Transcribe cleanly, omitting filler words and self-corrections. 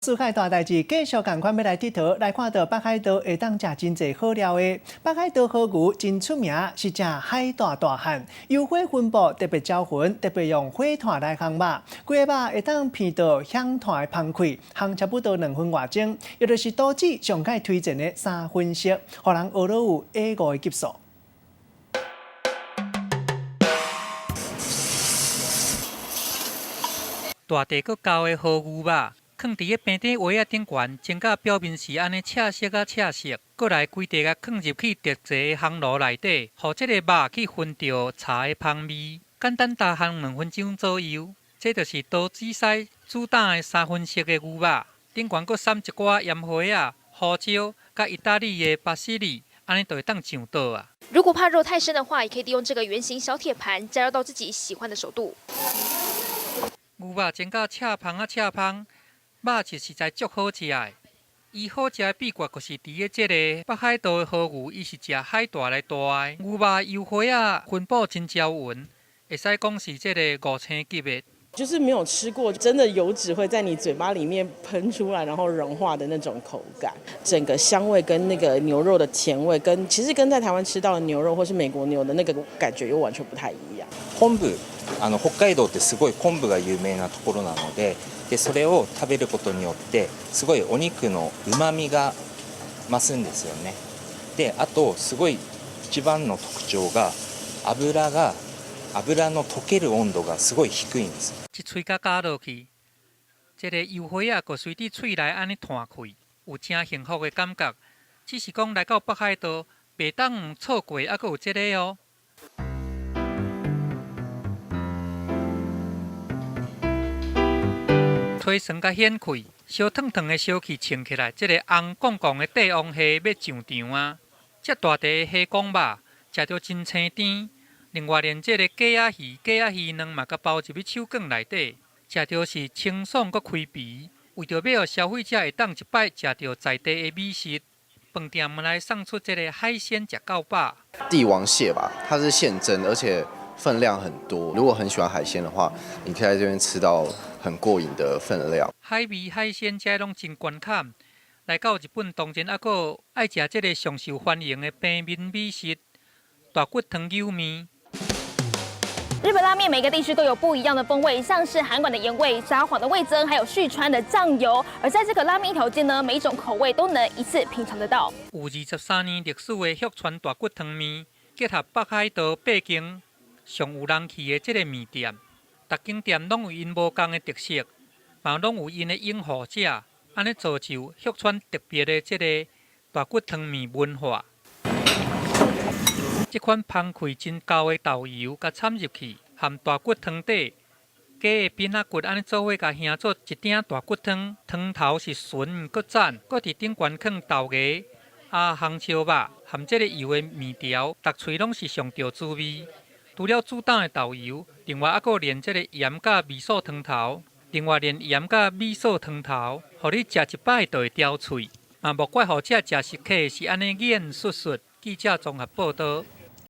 世界大代誌繼續仝款欲來𨑨迌，來看到北海道會當食真濟好料的。北海道和牛真出名，是食海帶大漢，油火分布特別焦勻，特別用火炭來烘肉，規个肉會當鼻著香炭的芳氣，烘差不多2分外鐘，也就是刀子上蓋推薦的3分熟，予人學落有 A5的級數。大塊閣厚的和牛肉，囥佇咧平底鍋仔頂懸，煎甲表面是按呢赤色仔赤色，閣來規塊共囥入去特製的烘爐內底，予這個肉去薰著茶的芳味。簡單焦烘2分鐘左右，這就是刀子師主打的三分熟的牛肉。頂懸閣捎一寡鹽花仔、胡椒，佮意大利的巴西利，按呢就會當上桌啊。如果怕肉太生的話，也可以利用這個圓形小鐵盤加熱到自己喜歡的熟度。牛肉煎甲赤芳仔赤芳。肉質實在足好食的，伊好食的秘訣就是佇咧這個北海道的和牛，伊是食海帶來大的。牛肉油花仔分布真焦勻，會使講是這個五星級的。就是沒有吃過，真的油脂會在你嘴巴裡面噴出來，然後融化的那種口感，整個香味跟那個牛肉的甜味，跟其實跟在台灣吃到的牛肉或是美國牛的那個感覺又完全不太一樣。昆布，北海道ってすごい昆布が有名なところなので。でそれを食べることによってすごいお肉の旨味が増すんですよね。であとすごい一番の特徴が脂が脂の溶ける温度がすごい低いんです。一喙共咬落去，這个油花仔閣隨佇喙內按呢彈開，有誠幸福的感覺。只是講來到北海道，袂當錯過，猶閣有這个哦。推酸佮顯氣，燒燙燙的燒氣衝起來，這个紅摃摃的帝王蟹欲上場啊！遮大塊的蝦公肉，食著真鮮甜。另外，連這个雞仔魚、雞仔魚卵嘛，共包入去手卷內底，食著是清爽閣開肥。為著欲予消費者會當一擺食著在地的美食，飯店嘛來送出這个海鮮食夠飽。帝王蟹吧，它是現蒸，而且分量很多。如果很喜歡海鮮的話，你可以在這邊吃到很過癮的分量。海味海鮮這攏真懸坎，來到日本當然猶閣愛食這个上受歡迎的平民美食——大骨湯牛麵。日本拉麵每個地區都有不一樣的風味，像是函館的鹽味、札幌的味噌，還有旭川的醬油。而在這個拉麵一條街呢，每一種口味都能一次品嘗得到。有23年歷史的旭川大骨湯麵，結合北海道八間上有人氣的這个麵店，逐間店攏有𪜶無仝的特色，嘛攏有𪜶的擁護者，按呢造就旭川特別的這个大骨湯麵文化。這款芳氣真厚的豆油，共摻入去，含大骨湯底雞的餅仔骨，按呢做伙共形做一鼎大骨湯，湯頭是醇閣讚，閣佇頂懸囥豆芽、啊紅燒肉，含這个油的麵條，逐喙攏是上著滋味。除了主打的豆油，另外猶閣連這个鹽佮味噌湯頭，另外連鹽佮味噌湯頭，予你食一擺就會牢喙。嘛莫怪予這食食客是按呢眼雪雪。記者綜合報導。